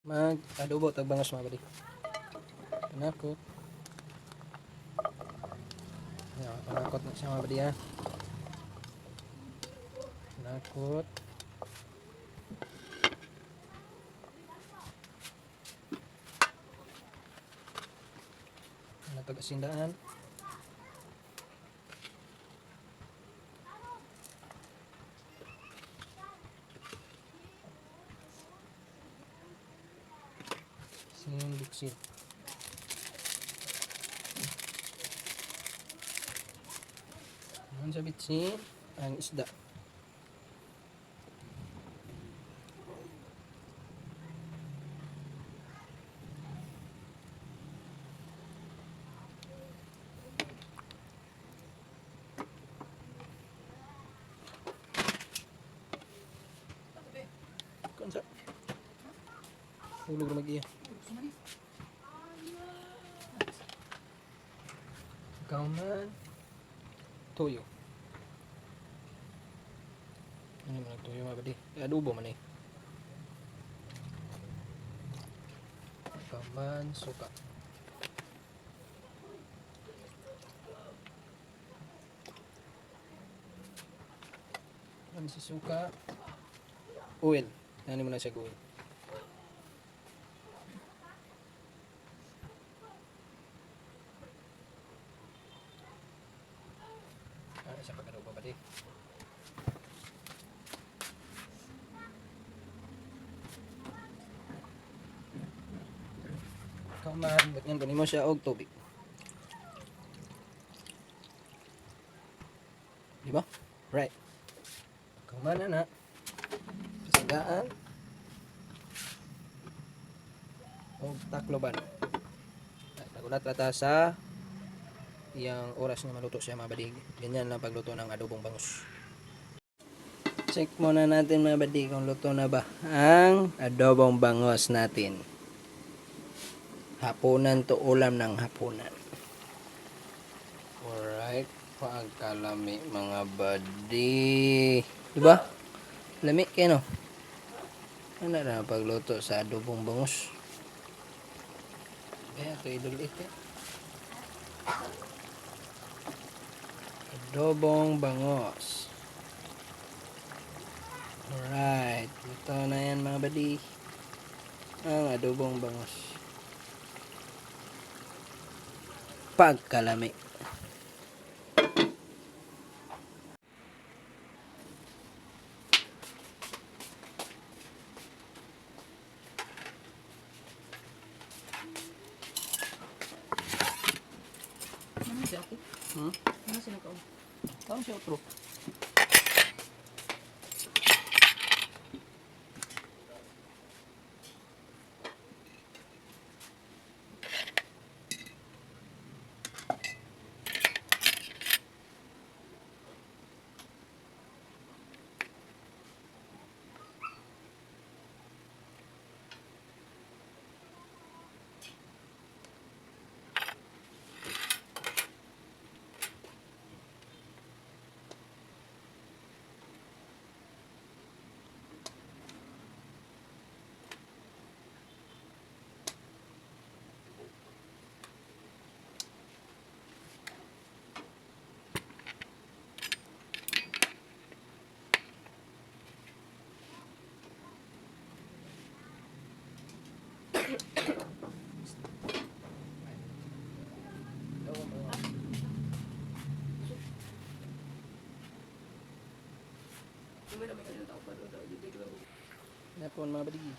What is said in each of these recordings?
Mag adobo tag bangos, mga buddy. Panakot. Ayan, panakot na siya, mga buddy, ha. Panakot. Ano asindaan? Sin, buksin. Ano sa bitsin? Ang isda. Kansa. Hulog na mag-iya. Kauman. Toyo. Ano man ang toyo, mga buddy? Eh, adobo man eh. Kauman, suka. Ano si suka? Oil. Ano mo na siya oil. Ano siya pag-adobo ba di? Kauman, ba't yan mo siya og tubig? Di ba? Right. Kauman na na. Pasagaan. Og takloban. Ay, tagulat rata sa iyang oras na maluto siya, mga badig. Ganyan lang pagluto ng adobong bangus. Check muna natin, mga badig, kung luto na ba ang adobong bangos natin. Hapunan to, ulam ng hapunan. Alright, pagkalami, mga badi. Diba? Lami kayo, no? Ano na pagluto sa adobong bangus? Kaya ito idulit eh. Adobong bangos. Alright, ito na yan, mga badi. Ang adobong bangos. Pagkalami. Ano siya ako? Hmm? Ano siya nagkaon? Kaon siya otro. Napon, mga badigi.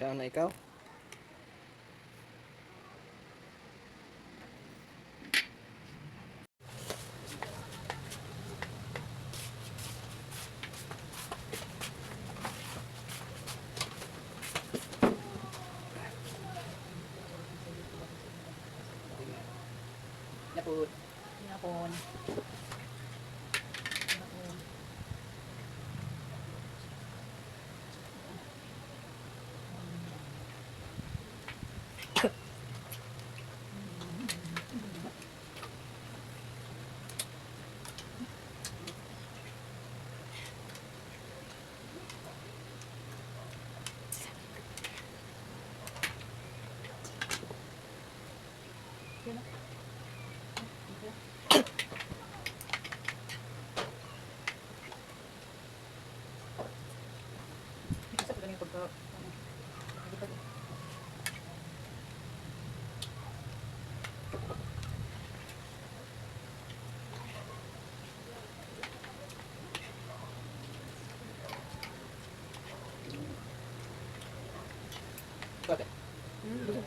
Ikaw na ikaw? Napon. Yapon.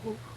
Buhok.